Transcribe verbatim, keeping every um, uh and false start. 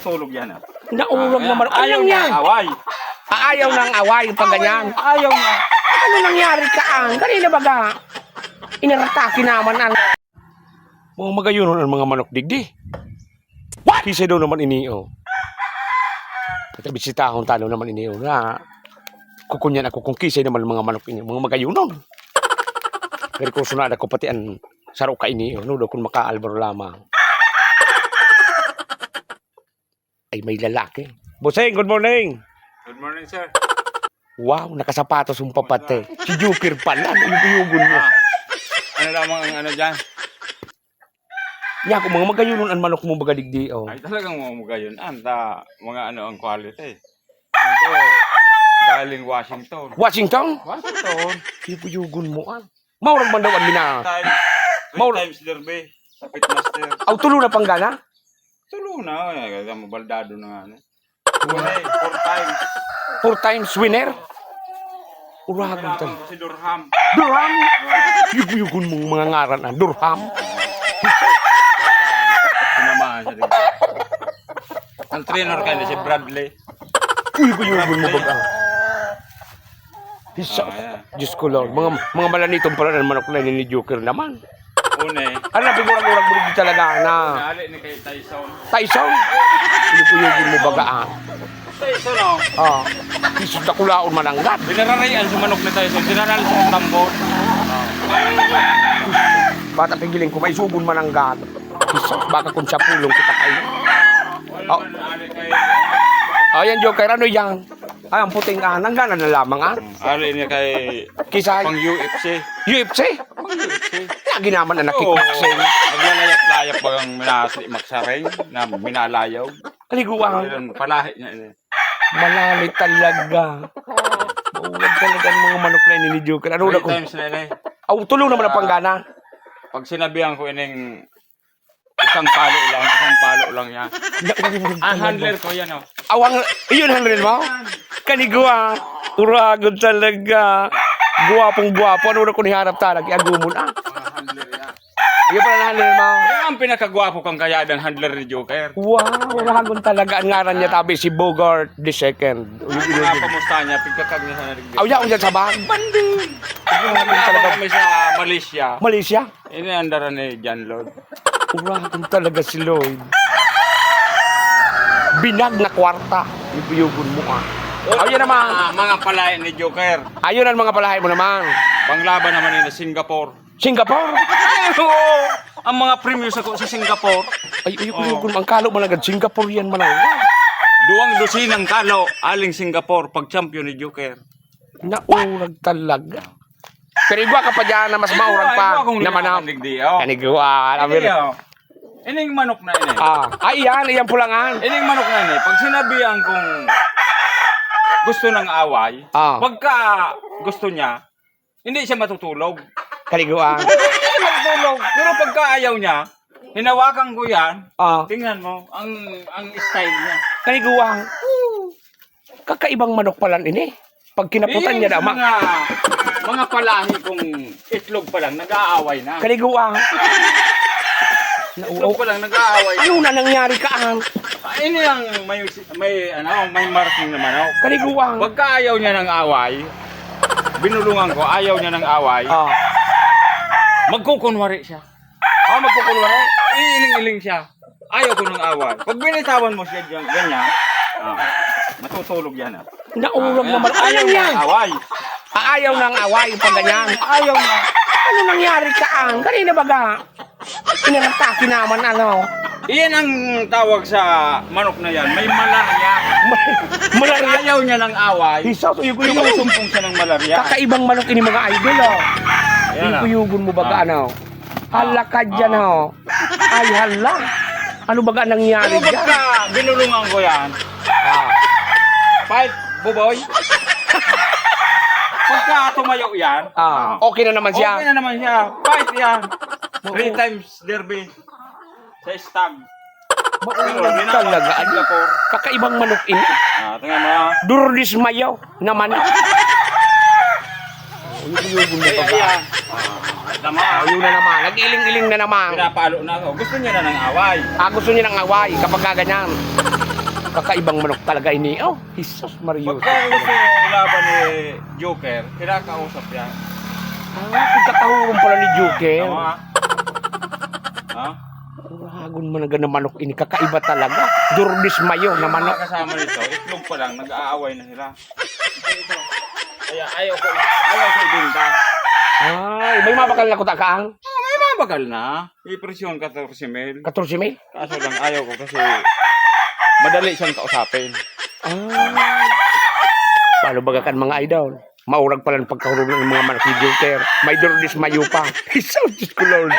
Tulog yan, ah. Naurag naman. Ayaw niya. Away. Ah, ayaw nang away pag ganyan. Ayaw niya. Ano nangyari ka, ang? Kanina baga, inatake naman, ang. Mga magayonon ang mga manok digdi. What? Kisay daw naman ini, oh. Ito, bisitahon talo naman ini, oh, na kukunyan ako kung kisay naman mga manok ini, mga magayonon. Pero kung sunod ako pati ang saro ka ini, oh, no, daw kung makaalbor lamang. Ay, may lalaki. Bossing, good morning. Good morning, sir. Wow, nakasapatos yung papate. Si Joker pala, yung biyugon mo. Ah, ano lamang ang ano dyan? Yan, kung mga magayonon ang manok mo, baga digdi, oh. Ay, talagang mga magayon. Anta, mga ano ang quality. Ito, galing Washington. Washington? Washington. Yung biyugon mo, ah. Maurag man daw ang mina. Time, three Maur- times derby sa Pitmaster. Aw, tulo na panggana? Tulo na. Ay, mabaldado na nga, no? Wala eh, four times. Four times winner? Uragon Kailangan talaga. Ko si Durham. Durham? Yugo-yugon mong mga ngaran, ah. Durham? Sinamahan siya dito. Ang trainer ka niya, si Bradley. Yugo-yugon mo baga. Hisa. Ah, yeah. Diyos ko, Lord. Mga, mga malaniton pala ng manok na ni Joker naman. Una eh. Ano, pigurag-urag mo rin talaga na. Nali ni kay Tyson. Tyson? Yung kuyugin mo baga, ah. Tyson, oh. Ah. Jesus, dakulaon mananggad. Binararian sa manok ni Tyson. Dinanal sa tambor. Bata pigiling ko, may sugon mananggad. Jesus, baka kung siya pulong kita kayo. Oh. Oh, yan, Joker. Ano yan? Ay, ang puting, ah, nanggana na lamang, ah. Ari niya kay Kisay. Pang U F C. U F C? Pang U F C. Lagi naman ang Oo. Nakiboxing. Naglalayap-layap bagang minasi, magsaring, na minalayaw. Kaliguan. Ayun, palahi niya ini. Malami talaga. Mauwag talaga ang mga manok na ini ni Joker. Ano Three na kung times na ini. Aw, tulo naman ang Ah. Panggana. Pag sinabihan ko ining Isang palo lang, isang palo lang yan. Naurag Ang talaga. Handler ko yan, oh. Awang, iyon handler mo? Kanigwa. Uragon talaga. Guwapong guwapo. Ano na kung iharap talaga? Agumon, ah. Mga handler yan. Iyon pala ang handler mo. Yan ang pinakagwapo kang kaya ng handler ni Joker. Wow, uragon talaga. Ang ngaran niya, tabi, si Bogart the second. Uy, uy, uy. Mga pamusta niya, pigkakag niya sa narinig. Aw, yaon dyan sa bag. Banding. Uragon Nagkakabang talaga. Kami sa Malaysia. Malaysia? Ini ang dara ni John Lloyd. Uragon talaga si Lloyd. Binag na kwarta. Ibuyugon mo, ah. Aw, yan naman. Ah, mga palayan ni Joker. Ayun ang mga palahay mo naman. Panglaban naman ni Singapore. Singapore? Oo. Ang mga premyo sa, sa Singapore. Ay, ay, ay, Oo. Ang kalo man agad, Singaporean man ang Duwang dosinang kalo, aling Singapore, pag-champion ni Joker. Naurag talaga. Pero igwa ka pa dyan na mas maurag pa Igwa kong na manok. Nakakandigdi, oh. Kanigwa, alam mo Hindi, yun. Oh. Ining manok na ini. Ah, ay, yan, iyang pulangan. Ining manok na ini, pag sinabihan kong gusto ng away, Ah. pagka gusto niya, hindi siya matutulog. Kaliguan. Hindi siya matutulog. Pero pagka ayaw niya, hinawakan ko yan, Ah. tingnan mo, ang, ang style niya. Kaliguan. Kakaibang manok pala ini. Pag kinaputan Yung niya sa dama. Mga, mga palahi kung itlog pa lang, nag-aaway na. Kaliguan. Itlog pa lang, nag-aaway na. Ano na nangyari ka, ang? Ah, ini ang may, may, ano, may marking na manok. Kaliguan. Pagka ayaw niya ng away, binulungan ko, ayaw niya ng away, Ah. magkukunwari siya. Ah, magkukunwari? Iiling-iling siya. Ayaw ko ng away. Pag binitawan mo siya dyan, ganyan, ah, matutulog yan, ah. Naurag Ah, naman. Ayaw Ano niya yan? Away. Ah, ayaw nang away pag ganyan. Ayaw na. Ano nangyari ka, ang? Kanina baga? Inatake naman, ano? Iyan ang tawag sa manok na yan. May malarya. Malarya? Ayaw niya ng away. Isa, so, yung, yung, Sinusumpong siya ng malarya. Kakaibang manok ini, mga idol, oh. Ayan, ah. Yung kuyugon mo baga, Ah. ano? Hala ka dyan, Ah. oh. Ay, hala. Ano baga nangyari Ano dyan? Pagka binulungan ko yan? Ah. Fight, buboy. Pagka tumayo yan, Ah, ah. okay na naman siya. Okay na naman siya. Fight yan. Oo. Three times derby. Sa stag. Maurag Pero, talaga. Ano? Singapore. Kakaibang manok ini. Ah, tingnan mo, ah. Durdis mayo na manok. Uyog-uyogon mo Ay, pa ba? ayan. Ah, tama. Ah, yun na naman. Nag-iling-iling na naman. Pinapalo na ako. Gusto niya na ng away. Ah, gusto niya ng away kapag ka ganyan. Kakaibang manok talaga ini. Oh, Jesus Maria. Pagka gusto yung laban ni Joker, kinakausap yan. Ah, pagkatahuron pala ni Joker. Tama? Ha? Uragon man ang gana manok ini. Kakaiba talaga. Durdis mayo na manok. Mga kasama nito, itlog pa lang, nag-aaway na sila. Kaya ayaw ko, ayaw ko ibenta. Ay, may mabakal na kuta kaang? May mabakal na. Ipresyon katorse mil. Katorse mil? Kaso lang ayaw ko kasi madali siyang kausapin. Ah. Paano baga kan mga idol? Maurag pala ng pagkahulog ng mga manok ni Joker. May durdis mayo pa. Jesus, Diyos ko, Lord.